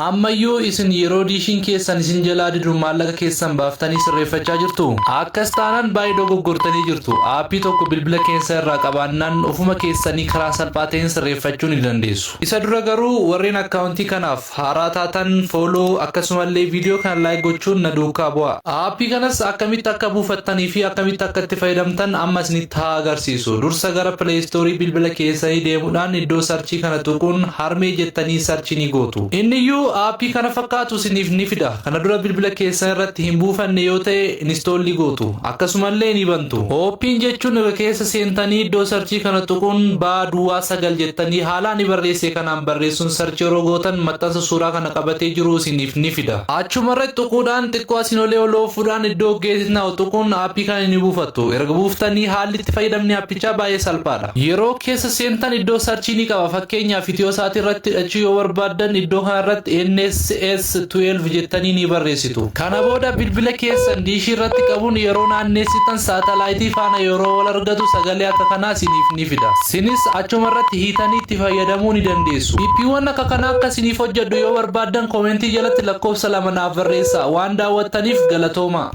Ammayyuu isin yeroo diishiin keessan isin jalaa didu maallaqa keessan baaftanii sirreeffachaa jirtu? Akkas taanaan baay'ee dogoggortanii jirtu. Aappii tokko bilbila keessan irraa qabaannaan ofuma keessanii karaa salphaa ta'een sirreeffachuu ni dandeessu. Isa dura garuu warreen akkaawuntii kanaaf haaraa taatan follow, akkasumallee viidiyoo kana like gochuun na duukaa bu'aa. Aappii kanas akkamitti akka buufattanii fi akkamitti akka itti fayyadamtan amma isinitti haa agarsiisu. Dursa gara Play Store bilbila keessanii deemuudhaan iddoo search kana tuquun "Harmee" jettanii search ni gootu. Inniyyuu aappii kana fakkaatu isiniif ni fida. Kana dura bilbila keessan irratti hin buufanne yoo ta'e install ni gootu. Akkasumallee ni bantu. Open jechuun irra keessa seentanii iddoo search kana tuquun B09 jettanii haala ni barreesse kanaan barreessuun search yeroo gootan maxxansa suuraa kana qabatee jiru isiniif ni fida. Achuma irratti tuquudhaan xiqqoo asiin olee ol oofuudhaan iddoo "Get now" tuquun aappii kana ni buufattu. Erga buuftanii haalli itti fayyadamni aappichaa baay'ee salphaadha. Yeroo keessa seentan iddoo search ni qaba. Fakkeenyaaf, Itiyoo irratti hidhachuu yoo barbaaddan iddoo kanarratti NSS 12 jettanii ni barreessitu. Kana booda bilbila keessan diishii irratti qabuun yeroo naanneessitan saatalaayitii faana yeroo wal argatu sagalee akka kanaa isiniif ni fida. Sinis achuma irratti hiitanii itti fayyadamuu ni dandeessu. Appiiwwan akka kanaa akka isiniif hojjedhu yoo barbaaddan koomentii jalatti lakkoofsa 2 naaf barreessaa. Waan daawwattaniif galatooma.